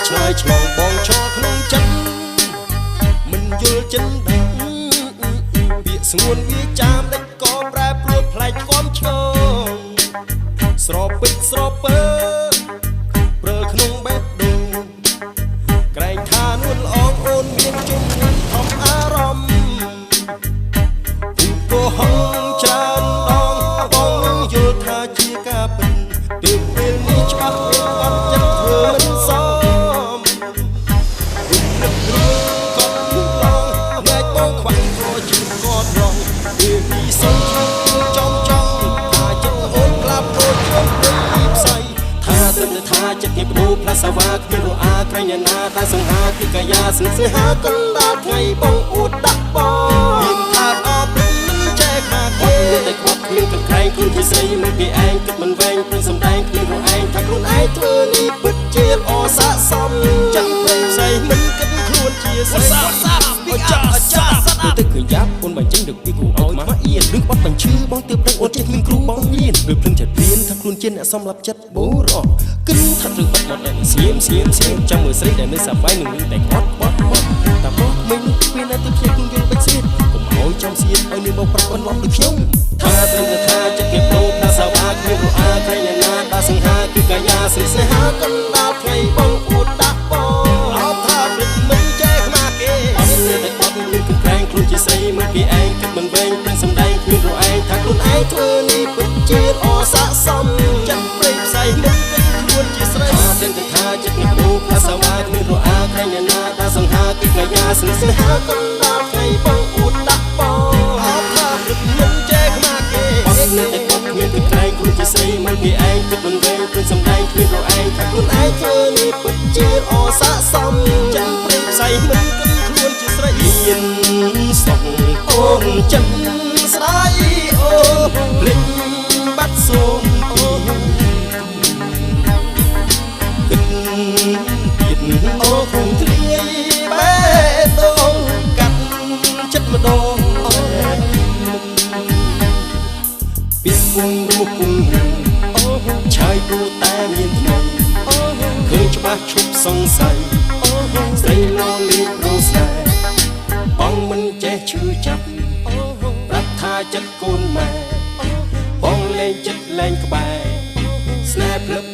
ឆ្លើយឆ្លងបងឈរក្នុងចិត្តមិនយល់ចិនដឹងពាក្យស្ងួនវាចាមដេចក៏ប្រែប្រួលប្លែកគំឆ្ងងស្រពេចស្រពើព្រើក្នុងបេះដូងក្រែងថានួនល្អងអូនមានជំងឺធំអារម្មណ៍ពូកោហងច្រើនដងបងនឹងយល់ថាជាការពិតទើបពេលនេះច្បាស់មានអត់ចិត្តធ្វើមិនសមនឹករឿងកត់ឡងផ្នែកបងខ្វាំងក៏ជិះក៏ត្រង់ពេលនេះសុំឈឺចំចង់ថាចិត្តអូនក្លាប់អូនជ្រុំព្រៃផ្សៃថាត្រឹមតែថាចិត្តគេបដូរផ្លាសាវ៉ាគ្មានរអាក្រែងណាតែសង្ហាគឺកាយាស្និទ្ធស្នេហាកណ្ដាលថ្ងៃបងអួតដាក់បងមានថាអបមិនចេះខាគេតែខ្វាត់គ្មានកក្រែងខ្លួនជាស្រីមិនពីឯងគិតមិនវែងព្រឹងសំដែងគ្មានរឯងថាខ្លួនឯងធ្វើនេះពិតជាល្អស័កសមចាំព្រៃផ្សៃមិនគិតខ្លួនជាស្រី What's up? ចាទៅឃើញយ៉ាប់អូនបញ្ចេញដឹកពីគូឲ្យមកអៀនរឿងបាត់បញ្ឈឺបងទើបដឹងអូនចេះគ្មានគ្រូបងរៀនដូចភ្លឹងចិត្តរៀនថាខ្លួនជាអ្នកសំឡាប់ចិត្តបូរ៉គិនថាត្រូវបាត់មកដែលស្ងៀមស្ងៀមស្ងៀមចាំមើលស្រីដែលនៅសាបាយនឹងរឿងតែក្បត់ក្បត់ក្បត់តាប្រុសមិញពេលណាទៅភ្ញាក់យល់បិចស្រៀតកុំឲ្យចំសៀតឲ្យនាងបោកប្រាក់បន្លំដូចខ្ញុំថាត្រឹមតែថាចិត្តគេប្រូថាសាវ៉ាគ្មានរអាក្រែងណាតាសង្ហាគឺកាយាស្រីស្នេហាកណ្ដាលថ្ងៃបងអួតដាក់បងអោថាព្រឹកមិនចេះខ្មាគេអត់តែអត់មានគឺក្រែងខ្លួនជាស្រីមើលគេឯងគិតមិនវែងព្រឹងសំដែងគ្មានរឯងថាខ្លួនឯងធ្វើនេះពិតជាល្អស័កសមចិត្តព្រៃផ្សៃមិនគិតខ្លួនជាស្រីថាត្រឹមតែថាចិត្តនេះប្រូថាសាវ៉ាគ្មានរអាក្រែងណាតាសង្ហាគឺកាយាស្រីស្នេហាកណ្ដាលថ្ងៃបងអួតដាក់បងអោថាព្រឹកមិនចេះខ្មាគេអត់តែអត់មានគឺក្រែងខ្លួនជាស្រីមើលគេឯងគិតមិនវែងព្រឹងសំដែងគ្មានរឯងថាខ្លួនឯងធ្វើនេះពិតជាល្អស័កសមចិត្តព្រៃផ្សៃមិនគិតខ្លួនជាស្រីមានសោះអូនចិត្តស្ដាយអូភ្លេចបាត់សូមអូគិតទៀតអូគងទ្រាយបេះដូងកាត់ចិត្តម្ដងអូពីគង់រស់គង់អូឆាយព្រោះតែមានថ្មីអូឃើញច្បាស់ឈប់សង្ស័យអូស្រីឡលីប្រូស្នេហ៍បងមិនចេះឈឺចាប់ប្រាប់ថាចិត្តកូនម៉ែបងលែងចិត្តលែងក្បែរស្នេហ៍ភ្លឹប